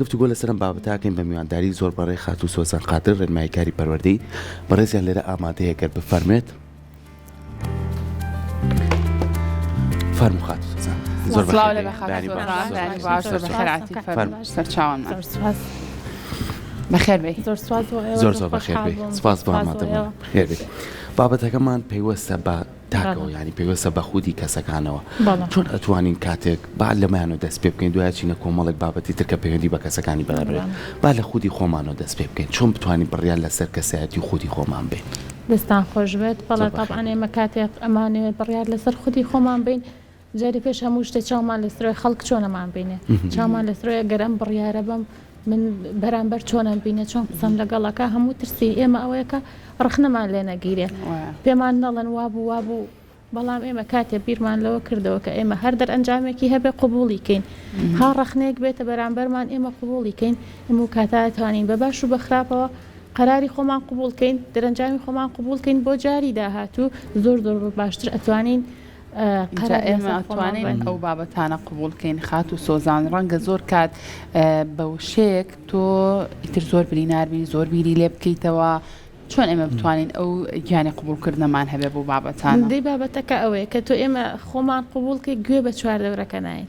گفتوگۆ لەسەر ئەم بابەتە ئەکەین بە میوانداری زۆر بەڕێ خاتوو سۆزان قادر ڕێنماییکاری پەروەردەی بەڕێزیان لێرە ئامادەیە گەر بفەرموێت. فەرموو خاتوو سۆزان. زۆر سڵاو بەخێر لە بێی. خاتوو بەیانی باش. سۆزان زۆر بەیانی سپاس. باش زۆر زۆر سپاس. بەخێرهاتی فەرموو. فەرموو سەرچاوانمان زۆر سپاس. بەخێر بێی. زۆر سپاس بۆ ئێوە زۆر زۆر زۆر بەخێر خۆشحاڵ بێی. بووم. سپاس بۆ سپاس بۆ ئامادەبوون. ئێوە. بەخێر بێی. بابەتەکەمان پەیوەستە بە تاکەوە بەڵێ. یانی پەیوەستە بە خودی کەسەکانەوە. بەڵێ. چۆن ئەتوانین کاتێک با لەمەیانەوە دەست پێ بکەین دوای ئەچینە کۆمەڵێک بابەتی تر کە پەیوەندی بە کەسەکانی بەرامبەرێت. بەڵێ. با لە خودی خۆمانەوە دەست پێ بکەین. چۆن بتوانین بڕیار لەسەر کەسایەتی و خودی خۆمان بەین؟ دەستان خۆش بێت. بەڵێ زۆر بەخێر تەبعەن بێی. ئێمە کاتێک ئەمانەوێت بڕیار لەسەر خودی خۆمان بەین جارێ پێش هەموو شتێ چاومان لە سرۆی خەڵک چۆنەمان بینێ چاومان لە سرۆی گەر ئەم بڕیارە بەم من بەرامبەر چۆنم بینێ چۆن قسەم لەگەڵەکە هەموو ترسی ئێمە ئەوەیە کە ڕەخنەمان لێ نەگیرێ پێمان نەڵێن وابوو وابوو بەڵام ئێمە کاتێ بیرمان لەوە کردەوە کە ئێمە هەر دەرئەنجامێکی هەبێ قبوڵی کەین ها ڕەخنەیەک بێتە بەرامبەرمان ئێمە قبوڵی کەین ئێمە و کاتا توانین بە باش و بە خراپەوە قەراری خۆمان قبوڵ کەین دەرەنجامی خۆمان قبوڵ کەین بۆ جاری داهاتوو زۆر زۆر بە باشتر ئەتوانین ئینجا ئێمە ئەتوانین ئەو بابەتانە قبوڵ کەین خاتوو سۆزان ڕەنگە زۆر کات بە وشەیەک تۆ ئیتر زۆر برینار بی زۆر بیری لێ بکەیتەوە چۆن ئێمە بتوانین ئەو گیانی قبوڵکردنەمان هەبێ بۆ بابەتانە؟ دەی بابەتەکە ئەوەیە کە تۆ ئێمە خۆمان قبوڵ کەی گوێ بە چواردەورەکە ناین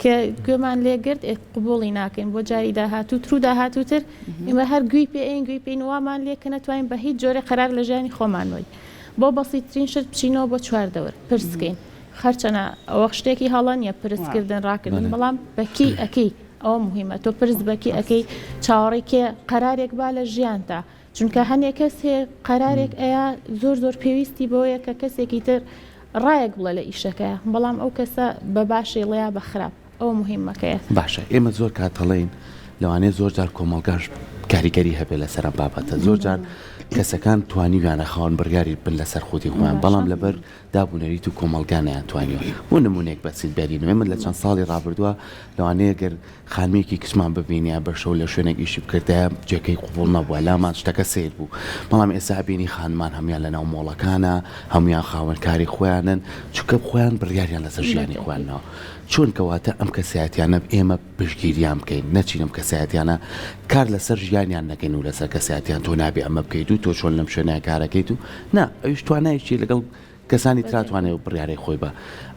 کە گوێمان لێ گرت ئێ قبوڵی ناکەین بۆ جاری داهاتووتر و داهاتووتر ئێمە هەر گوێی پێ ئەین گوێی پێین وامان لێ کە نەتوانین بە هیچ جۆرێ قەرار لە ژیانی خۆمان بەین. بۆ بەسیترین شت بچینەوە بۆ چواردەور پرس کەین هەرچەنە ئەوە شتێکی هەڵە نیە پرس کردن ڕاکردن بەڵام بەکی ئەکەی ئەوە مهمە تۆ پرس بەکی ئەکەی چاوەڕێی کێ قەرارێک با لە ژیانتا چونکە هەنێ کەس هەیە قەرارێک ئەیا زۆر زۆر پێویستی بەوەیە کە کەسێکی تر ڕایەک بڵێ لە ئیشەکەیا بەڵام ئەو کەسە بە باشی ڵێیا بە خراپ ئەوە موهیمەکەیە. باشە ئێمە زۆر کات ئەڵێین لەوانەیە زۆر جار کۆمەڵگاش کاریگەری هەبێ لەسەر ئەم بابەتە زۆر جار کەسەکان توانیویانە خاوەن بڕیاری بن لەسەر خودی خۆیان بەڵام لەبەر داب و نەریت و کۆمەڵگا نەیانتوانیوە بۆ نمونەیەک بەسیت بێنینەوە ئێمە لە چەند ساڵی ڕابردووە لەوانەیە گەر خانمێکی کچمان ببینیایە بە شەو لە شوێنێک ئیشی بکردایە جێگەی قبوڵ نەبووە لامان شتەکە سەیر بوو بەڵام ئێستا ئەبینی خانمان هەموویان لەناو مۆڵەکانە هەموویان خاوەن کاری خۆیانن چونکە خۆیان بڕیاریان لەسەر ژیانی خۆیان ناوە چۆن کەواتە ئەم کەسایەتیانە ئێمە پشتگیریان بکەین نەچین ئەم کەسایەتیانە کار لەسەر ژیانیان نەکەین و لەسەر کەسایەتیان تۆ نابێ ئەمە بکەیت و تۆ چۆن لەم شوێنە کارەکەیت و نا ئەویش توانایەکی لەگەڵ کەسانی ترا توانێ و بڕیارەی خۆی بە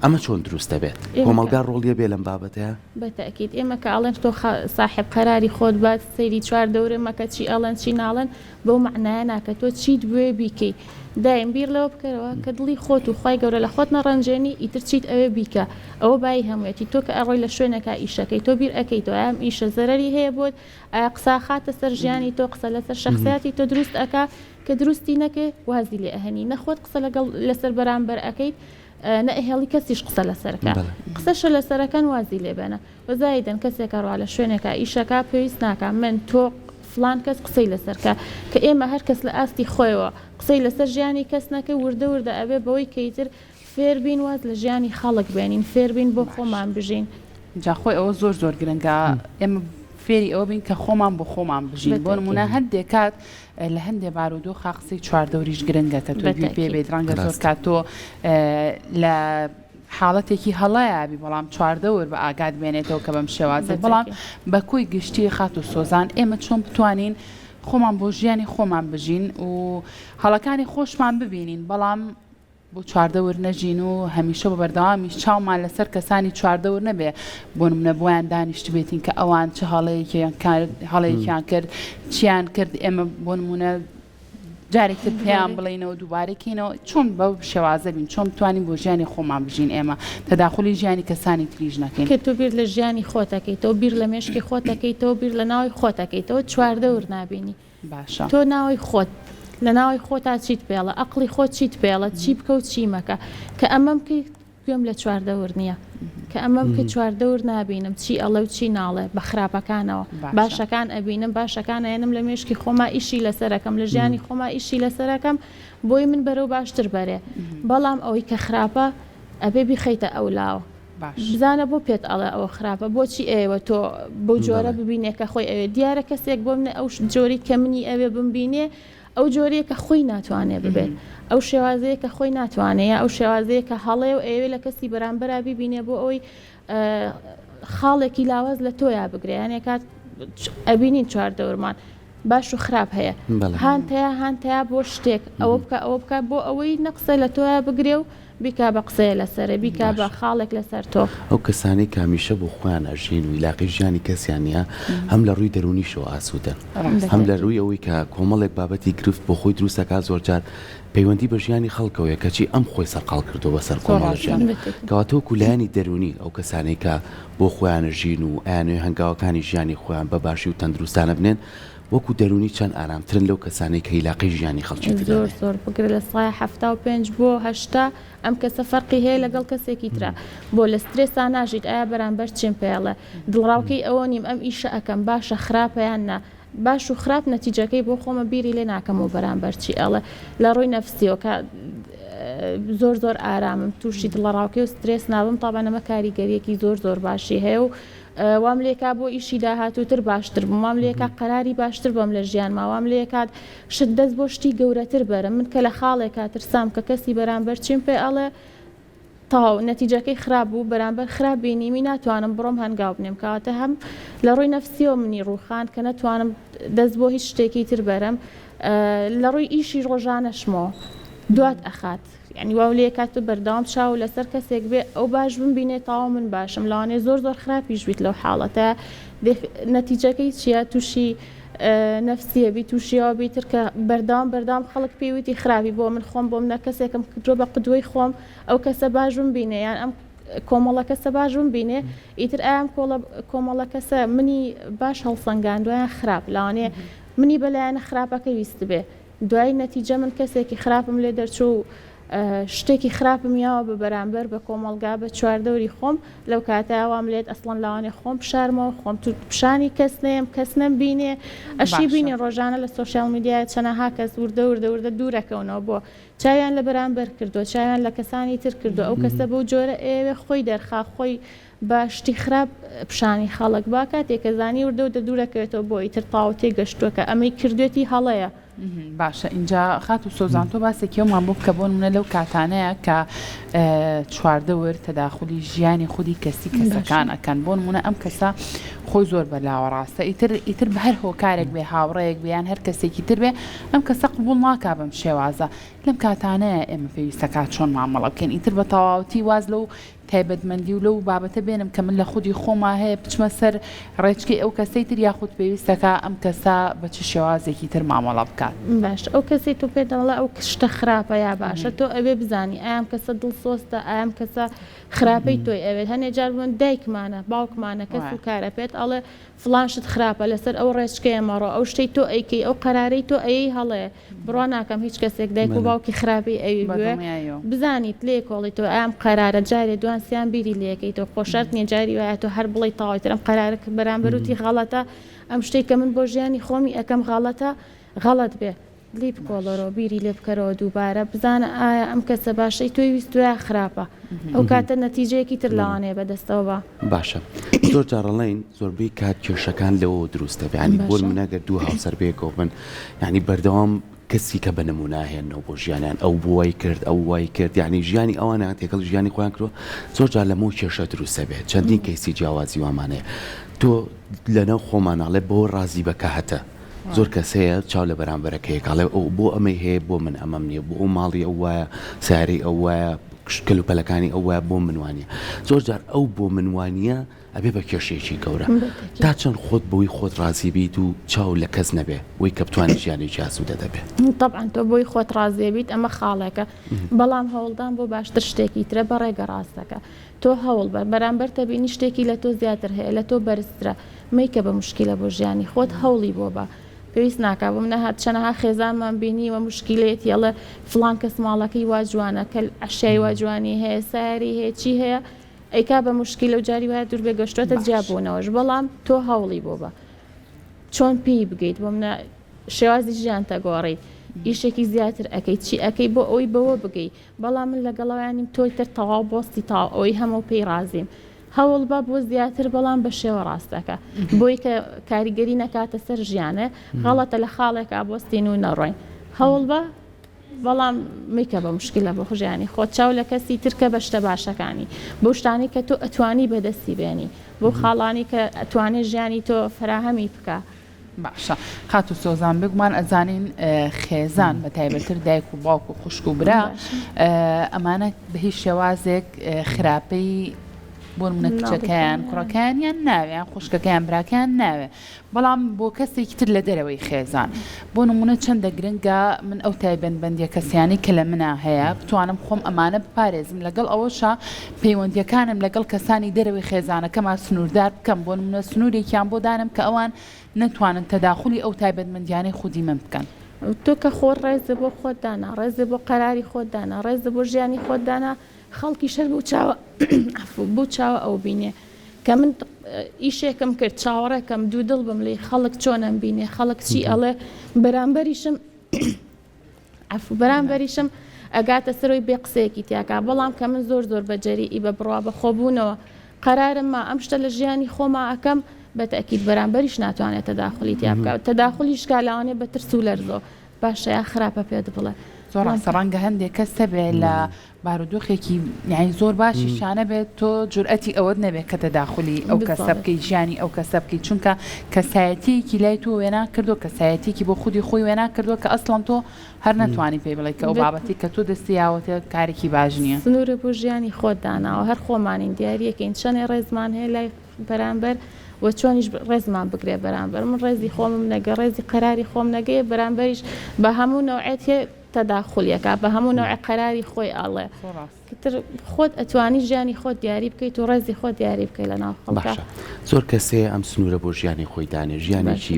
ئەمە چۆن دروست دەبێت کۆمەڵگا ڕۆڵیە بێ لەم بابەتەیە؟ بە تەئکید ئێمە کە ئەڵێن تۆ ساحێب قەراری خۆت بە سەیری چواردەورە مەکە چی ئەڵێن چی ناڵێن بەو مەعنایە نا کە تۆ چیت بوێ بیکەی دایم بیر لەوە بکەرەوە کە دڵی خۆت و خوای گەورە لە خۆت نەڕەنجێنی ئیتر چیت ئەوێ بیکە ئەوە بایی هەموویەتی تۆ کە ئەڕۆی لە شوێنێکا ئیشەکەی تۆ بیر ئەکەیتەوە ئایا ئەم ئیشە زەرەری هەیە بۆت ئایا قسە ئەخاتە سەر ژیانی تۆ قسە لەسەر شەخسیاتی تۆ دروست ئەکا کە دروستی نەکەی وازی لێ ئەهێنی نە خۆت قسە لەگەڵ لەسەر بەرامبەر ئەکەیت نە ئەهێڵی کەسیش قسە لەسەر کا قسەشە لەسەرەکەن وازی لێ بێنە وە زایدەن کەسێک ئەڕوا لە شوێنێکا ئیشەکا پێویست ناکا من تۆ فڵان کەس قسەی لەسەر کا کە ئێمە هەر کەس لە ئاستی خۆیەوە قسەی لەسەر ژیانی کەس نەکەی وردە وردە ئەبێ بەوەی کە ئیتر فێر بین واز لە ژیانی خەڵک بێنین فێر بین بۆ خۆمان بژین. جا خۆی ئەوە زۆر زۆر گرنگە ئێمە فێری ئەوە بین کە خۆمان بۆ خۆمان بژین بۆ نمونە هەندێک کات لە هەندێ بارودۆخا قسەی چواردەوریش گرنگە کە تۆ گوێی پێ بێت ڕەنگە زۆر کات تۆ لە حاڵەتێکی هەڵەیا بی بەڵام چواردەور بە ئاگات بێنێتەوە کە بەم شێوازە بەڵام بە کۆی گشتی خاتوو سۆزان ئێمە چۆن بتوانین خۆمان بۆ ژیانی خۆمان بژین و هەڵەکانی خۆشمان ببینین بەڵام بۆ چواردەور نەژین و هەمیشە بە بەردەوامیش چاومان لەسەر کەسانی چواردەور نەبێ بۆ نمونە بۆیان دانیشتبێتین کە ئەوان چ هەڵەیەکیان کرد هەڵەیەکیان کرد چیان کرد ئێمە بۆ نمونە جارێکتر پێیان بڵێینەوە دووبارەی کەینەوە چۆن بەو شێوازە بین چۆن بتوانین بۆ ژیانی خۆمان بژین ئێمە تەداخولی ژیانی کەسانی تریش نەکەین. کە تۆ بیر لە ژیانی خۆت ئەکەیتەوە بیر لە مێشکی خۆت ئەکەیتەوە بیر لە ناوی خۆت ئەکەیتەوە چواردەور نابینی باشە. تۆ ناوی خۆت لە ناوی خۆتا چیت پێڵە ئەقڵی خۆت چیت پێڵە چی بکە و چی مەکە کە ئەمەم کرد گوێم لە چواردەور نییە کە ئەمەم کرد چواردەور نابینم چی ئەڵێ و چی ناڵێ بە خراپەکانەوە باشەکان ئەبینم باشەکان ئەیەنم لە مێشکی خۆما ئیشی لەسەر ئەکەم لە ژیانی خۆما ئیشی لەسەر ئەکەم بۆی من بەرەو باشتر بەرێ بەڵام ئەوەی کە خراپە ئەبێ بیخەیتە ئەولاوە بزانە بۆ پێت ئەڵێ ئەوە خراپە بۆچی ئەیەوە تۆ بەو جۆرە ببینێ کە خۆی ئەوێ دیارە کەسێک بۆ منە ئەو جۆری کە منی ئەوێ بمبینێ ئەو جۆرەیە کە خۆی ناتوانێ ببێت ئەو شێوازەیە کە خۆی ناتوانێ یا ئەو شێوازەیە کە هەڵەیە و ئەیەوێ لە کەسی بەرامبەرا بیبینێ بۆ ئەوەی خاڵێکی لاواز لە تۆیا بگرێ یانێ کات. ئەبینین چواردەورمان باش و خراپ هەیە هان تیا هان تیا بۆ شتێک ئەوە بکە ئەوە بکە بۆ ئەوەی نەقسە لە تۆیا بگرێ و بیکا بە قسەیە لەسەرێ بیکا بە خاڵێک لەسەر تۆ. ئەو کەسانەی کە هەمیشە بۆ خۆیان ئەژین و ئیلاقەی ژیانی کەسیان نیە هەم لە ڕووی دەروونیشەوە ئاسوودەن هەم لە ڕووی ئەوەی کە کۆمەڵێک بابەتی گرفت بۆ خۆی دروست ئەکا زۆرجار پەیوەندی بە ژیانی خەڵکەوەیە کەچی ئەم خۆی سەرقاڵ کردووە بە سەر کۆمەڵە ژیان کەواتە وەکو لایەنی دەروونی ئەو کەسانەی کە بۆ خۆیان ئەژین و ئەیانەوێ هەنگاوەکانی ژیانی خۆیان بە باشی و تەندروستانە بنێن وەکو دەروونی چەند ئارامترن لەو کەسانەی کە ئیلاقەی ژیانی خەڵکی تریان زۆر هەیە. زۆر بگرە لە سای 75 بۆ 80 ئەم کەسە فەرقی هەیە لەگەڵ کەسێکی ترا بۆ لە سترێسا ناژیت ئایا بەرامبەر چیم پێڵێ دڵڕاوکەی ئەوە نیم ئەم ئیشە ئەکەم باشە خراپە یان نا باش و خراپ نەتیجەکەی بۆ خۆمە بیری لێ ناکەمەوە بەرامبەر چی ئەڵێ لە ڕووی نەفسیەوە کە زۆر زۆر ئارامم تووشی دڵەڕاوکێ و سترێس نابم تابان ئەمە کاریگەریەکی زۆر زۆر باشی هەیە و وام لێکا بۆ ئیشی داهاتووتر باشتر بم وام لێکا قەراری باشتر بم لە ژیانما وام لێکات شت دەست بۆ شتی گەورەتر بەرم من کە لە خاڵێکا ترسام کە کەسی بەرامبەر چیم پێ ئەڵێ تەواو نەتیجەکەی خراپ بوو بەرامبەر خراپ بینیمی ناتوانم بڕۆم هەنگاو بنێم کەواتە هەم لە ڕووی نەفسیەوە منی ڕووخان کە نەتوانم دەست بۆ هیچ شتێکی تر بەرم لە ڕووی ئیشی ڕۆژانەشمەوە دوات ئەخات یعنی واو لێ کات و بەردەوام چاو لەسەر کەسێک بێ ئەو باش بمبینێ تەواو من باشم لەوانەیە زۆر زۆر خراپیش بیت لەو حاڵەتە نەتیجەکەی چییە تووشی نەفسیە بی توشیەوە بی تر کە بەردەوام بەردەوام خەڵک پێی وتی خراپی بۆ من خۆم بۆم نە کەسێکم کردوە بە قدوەی خۆم ئەو کەسە باش بمبینێ یان ئەم کۆمەڵە کەسە باش بمبینێ ئیتر ئایا ئەم کۆڵە کۆمەڵە کەسە منی باش هەڵسەنگاندوە یان خراپ لەوانەیە منی بە لایەنە خراپەکە ویستبێ دوای نەتیجە من کەسێکی خراپم لێ دەرچوو و شتێکی خراپم یاوە بە بەرامبەر بە کۆمەڵگا بە چواردەوری خۆم لەو کاتە وام لێت ئەسڵەن لەوانێ خۆم بشارمەوە خۆم تو پیشانی کەس نەیەم کەس نەمبینێ ئەشی باشە. بینی ڕۆژانە لە سۆشیال میدیایە چەنەها کەس وردە وردە وردە دوورەکەونەوە بۆ چاویان لە بەرامبەر کردووە چاویان لە کەسانی تر کردووە ئەو کەسە بەو جۆرە ئەیەوێ خۆی دەرخا خۆی بە شتی خراپ پیشانی خەڵک با کاتێ کە زانی وردە وردە دوورەکەوێتەوە بۆ ئیتر تەواو تێگەشتووە کە ئەمەی کردوێتی هەڵەیە. باشە ئینجا خاتوو سۆزان تۆ باسێکی ئەومان بۆ بکە بۆ نمونە لەو کاتانەیە کە چواردەور تەداخلی ژیانی خودی کەسی کەسەکان ئەکەن بۆ نمونە ئەم کەسە خۆی زۆر بەلاوە ڕاستە ئیتر ئیتر بە هەر هۆکارێک بێ هاوڕێیەک بێ یان هەر کەسێکی تر بێ ئەم کەسە قبوڵ ناکا بەم شێوازە لەم کاتانەیە ئێمە پێویستەکات چۆن مامەڵە بکەین ئیتر بە تەواوەتی واز لەو تایبەتمەندی و لەو بابەتە بێنم کە من لە خودی خۆما هەیە بچمە سەر ڕێچکەی ئەو کەسەی تر یاخود پێویستەکا ئەم کەسە بە چ شێوازێکی تر مامەڵە بکات. باشە ئەو کەسەی تۆ پێت دەڵێ ئەو شتە خراپە یا باشە تۆ ئەبێ بزانی ئایا ئەم کەسە دڵسۆزتە ئایا ئەم کەسە خراپەی تۆی ئەوێت هەنێ جار بڵێن دایکمانە باوکمانە کەس و کارە پێت ئەڵێ فڵان شت خراپە لەسەر ئەو ڕێچکەیە مەڕۆ ئەو شتەی تۆ ئەیکەی ئەو قەرارەی تۆ ئەیەی هەڵەیە بڕوا ناکەم هیچ کەسێک دایک و باوکی خراپی ئەوی بوێ بزانیت لێ کۆڵیتەوە ئەم قەرارە جارێ دوان سیان بیری لێکەیتەوە خۆ شەرت نیە جاری وایە تۆ هەر بڵێی تەواوی تر ئەم قەرارە کە بەرامبەر وتی غەڵەتە ئەم شتەی کە من بۆ ژیانی خۆمی ئەکەم غەڵەتە غەڵەت بێ لێی بکۆڵەرەوە بیری لێ بکەرەوە دووبارە بزانە ئایا ئەم کەسە باشەی تۆی ویستوە یا خراپە ئەو کاتە نەتیجەیەکی تر لەوانەیە بەدەستەوە با. باشە زۆر جار ئەڵێین زۆربەی کات کێشەکان لەوەوە دروست دەبێت یانی بۆ نمونە گەر دوو هاوسەر بەیەکەوە بن یانی بەردەوام کەسی کە بە نمونە ئەهێننەوە بۆ ژیانیان ئەو وای کرد ئەو وای کرد یانی ژیانی ئەوانیان تێکەڵ ژیانی خۆیان کردوە زۆر جار لەمەوە کێشە دروست دەبێت چەندین کەیسی جیاوازی وامان هەیە تۆ لەناو خۆمان ئەڵێ بەوە ڕازی بە کە هەتە زۆر کەس هەیە چاو لە بەرامبەرەکەیەک ئەڵێ ئەو بۆ ئەمەی هەیە بۆ من ئەمەم نییە بۆ ئەو ماڵی ئەو وایە سارەی ئەو وایە کەلوپەلەکانی ئەو وایە بۆ من وانە زۆر جار ئەو بۆ من وانە ئەبێ بە کێشەیەکی گەورە تا چەند خۆت بۆی خۆت ڕازی بیت و چاو لە کەس نەبێ وەی کە بتوانانی ژیانێکی ئاسوودە دەبێ. تەبعەن تۆ بۆی خۆت ڕازی بیت ئەمە خاڵێکە بەڵام هەوڵدان بۆ باشتر شتێکی ترە بە ڕێگە ڕاستەکە تۆ هەوڵ بە بەرامبەر تەبینی شتێکی لە تۆ زیاتر هەیە لە تۆ بەرزترە مەیکە بە موشکیلە بۆ ژیانی خۆت هەوڵی بۆ بە پێویست ناکا بۆ منە هات چەنەها خێزانمان بینیوە موشکیلەیەتی ئەڵێ فڵان کەس ماڵەکەی وا جوانە کە ئەشیای وا جوانی هەیە سەیارەی هەیە چی هەیە ئەیکا بە موشکیلە و جاری وایە دوور بێ گەشتۆتە جیا بوونەوەش بەڵام تۆ هەوڵی بۆ بە چۆن پێی بگەیت بۆ منە شێوازی ژیانتە گۆڕیت ئیشێکی زیاتر ئەەکەی چی ئەەکەی بۆ ئەوەی بەوە بگەی بەڵام من لەگەڵەوەیانیم تۆی تر تەواو بۆستی تەواو ئەوەی هەمە و پێی ڕازیم هەوڵ بە بۆ زیاتر بەڵام بە شێوە ڕاستەکە بۆی کە کاریگەری نەکاتە سەر ژیانێ غەڵەتە لە خاڵێکا بۆستین و نەڕۆین هەوڵ بە. بەڵام میکە بە مشکلە بۆ ژیانی خۆت چاو لە کەسی ترکە بە شتە باشەکانی بەو شتانەی کە تۆ ئەتوانی بەدەستی بێنی بەو خاڵانی کە ئەتوانێ ژیانی تۆ فەراهەمی بکا. باشە خاتوو سۆزان بێگومان ئەزانین خێزان بە تایبەتر دایک و باوک و خوشک و برا ئەمانە بە هیچ شێوازێک خراپەی بۆ منە کچەکەیان کوڕەکانیان ناوێ خوشکەکەیان براکەیان ناوێ بەڵام بۆ کەسێکی تر لە دەرەوەی خێزان بۆ نمونە چەندە گرنگە من ئەو تایبەتمەندیە کەسیانەی کە لە منا هەیە بتوانم خۆم ئەمانە بپارێزم لەگەڵ ئەوەشا پەیوەندیەکانم لەگەڵ کەسانی دەرەوەی خێزانەکەما سنووردار بکەم بۆ نمونە سنوورێکیان بۆ دانم کە ئەوان نەتوانن تەداخولی ئەو تایبەتمەندیانەی خودی من بکەن. تۆ کە خۆت ڕێزت بۆ خۆت دانا، ڕێزت بۆ قەراری خۆت دانا، ڕێزت بۆ ژیانی خۆت دانا، خەڵکیش هەر بەو چاوە عەفو بەو چاوە ئەوبینێ. کە من ئیشێکم کرد چاوەڕێکەم دوودڵ بم لێی خەڵک چۆن ئەمبینێ، خەڵک چی ئەڵێ، بەرامبەریشم عەفو بەرامبەریشم ئەگاتە سەرەوەی بێ قسەیەکی تیاکا بەڵام کە من زۆر زۆر بە جەریئی بە بڕوا بە خۆبوونەوە قەرارم ما ئەم شتە لە ژیانی خۆما ئەکەم بە تەئکید بەرامبەریش ناتوانێت تەداخولی تیا بکا تەداخولیش کا لەوانەیە بە ترس و لەرزۆ باشە یا خراپە پێت بڵێ زۆر ڕاستە ڕەنگە هەندێک کەس هەبێ لە بارودۆخێکی یانی زۆر باشیشا نەبێت تۆ جورئەتی ئەوەت نەبێت کە تەداخولی ئەو کەسە بکەی ژیانی ئەو کەسە بکەی چونکە کەسایەتیەکی لای تۆ وێنا کردووە کەسایەتیەکی بۆ خودی خۆی وێنا کردووە کە ئەسڵەن تۆ هەر نەتوانی پێی بڵێی کە ئەو بابەتی کە تۆ دەستی یاوەتێ کارێکی باش نییە. سنوورت بۆ ژیانی خۆت داناوە هەر خۆمانین دیاریەکەین چەنێ ڕێزمان هەیە لای بەرامبەر و چۆنیش ڕێزمان بگرێ بەرامبەر من ڕێزی خۆمم نەگە ڕێزی قەراری خۆم نەگەیە بەرامبەریش بە هەموو نەوعێتێ تەداخولیەکا بە هەموو نەوعێ قەراری خۆی ئەڵێ تر خۆت ئەتوانی ژیانی خۆت دیاری بکەیت و ڕێزی خۆت دیاری بکەیت لە ناو خەڵکا. باشە زۆر کەس هەیە ئەم سنوورە بۆ ژیانی خۆی دانێ ژیانێکی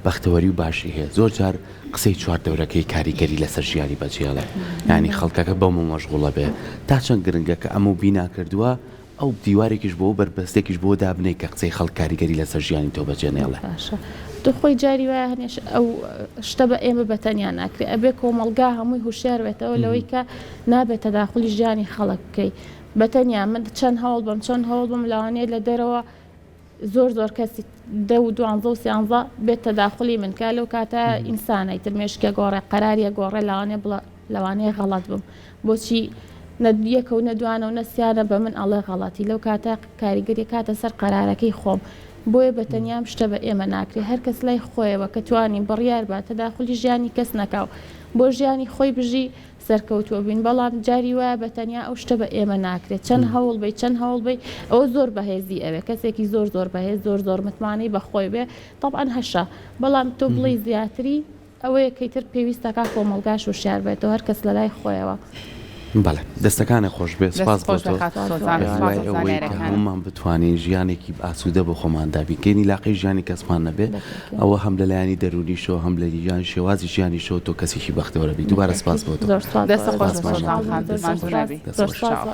بەختەوەری و باشی هەیە زۆر جار قسەی چواردەورەکەی کاریگەری لەسەر ژیانی بەجێڵێ یانی خەڵکەکە بەمە مەشغوڵە بێ تا چەند گرنگە کە ئەمەو بینا کردووە ئەو دیوارێکیش بۆ و بەربەستێکیش بۆ دابنێی کە قسەی خەڵک کاریگەری لەسەر ژیانی تۆ بەجێ نەیەڵێ. باشە تۆ خۆی جاری وایە هەنێ ئەو شتە بە ئێمە بە تەنیا ناکرێ ئەبێ کۆمەڵگا هەمووی هوشیار بێتەوە لەوەی کە نابێت تەداخولی ژیانی خەڵک بکەی بە تەنیا من چەند هەوڵ بەم چۆن هەوڵ بم لەوانەیە لە دەرەوە زۆر زۆر کەسی دە و دوانزە و سیانزە بێت تەداخولی من کە لەو کاتە ئینسانە ئیتر مێشکە گۆڕێ قەراریە گۆڕێ لەوانەیە بڵێ لەوانەیە غەڵەت بم بۆچی نە یەکە و نە دوانە و نە سیانە بە من ئەڵێ غەڵەتی لەو کاتە کاریگەری کاتە سەر قەرارەکەی خۆم بۆیە بە تەنیا ئەم شتە بە ئێمە ناکرێ هەر کەس لای خۆیەوە کە توانی بڕیار با تەداخولی ژیانی کەس نەکا و بۆ ژیانی خۆی بژی سەرکەوتووە بین بەڵام جاری وایە بە تەنیا ئەو شتە بە ئێمە ناکرێت چەند هەوڵ بەی چەند هەوڵ بەی ئەوە زۆر بەهێزی ئەوێ کەسێکی زۆر زۆر بەهێز زۆر زۆر متمانەی بە خۆی بێ تەبعەن هەشە بەڵام تۆ بڵێی زیاتری ئەوەیە کە ئیتر پێویستەکا کۆمەڵگاش وشیار بێتەوە هەر کەس لەلای خۆیەوە. بەڵێ دەستەکانت خۆش بێت سپاس بۆ خۆش تۆ بێ خاتوو سۆزان بە سپاس هیوای بۆ ئەوەی کە زانیاریەکانت. هەموومان بتوانین ژیانێکی ئاسوودە بۆ خۆمان دابین کەین ئیلاقەی ژیانی کەسمان نەبێ ئەوە هەم لە لایەنی دەروونیشەوە هەم لە ژیان شێوازی ژیانیشەوە تۆ کەسێکی بەختەوەرە بی دووبارە سپاس بۆ تۆ زۆر سپاس دەستت بۆ خۆش سپاس بێ مامۆستا سۆزان خان دەست ماندوو خۆش نەبی دەست زۆر خۆش سپاس چاو. بۆ.